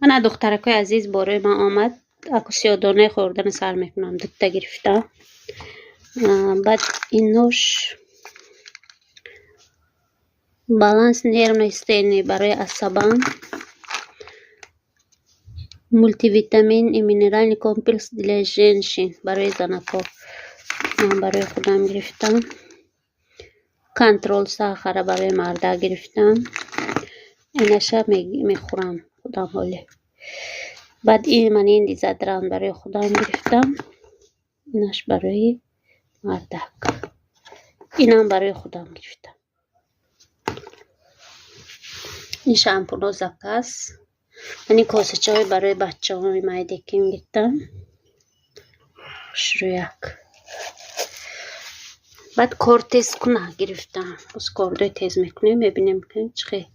Ана, духтаракои азиз, борои ман омад. Аку сиёдонаи хӯрдана сар мекунам. Дутта гирифтам. Баъд инош баланс нервной системы, барои асабам, мультивитамин и минеральный комплекс для женщин, барои занако. Ман барои худам гирифтам. Контроль сахара барои мардак гирифтам. Инаша мехӯрам худам ҳоле. Баъд ин ман ин дезодорант барои худам гирифтам, инаш барои мардак, инам барои худам гирифтам. Ин шампуно заказ. Ман ин косачаҳои барои бачаҳои майдеким гирифтам, хушрӯяк. Баъд кор тез куна гирифтам. Боз кордои тез мекунем, мебинем, чӣ хел.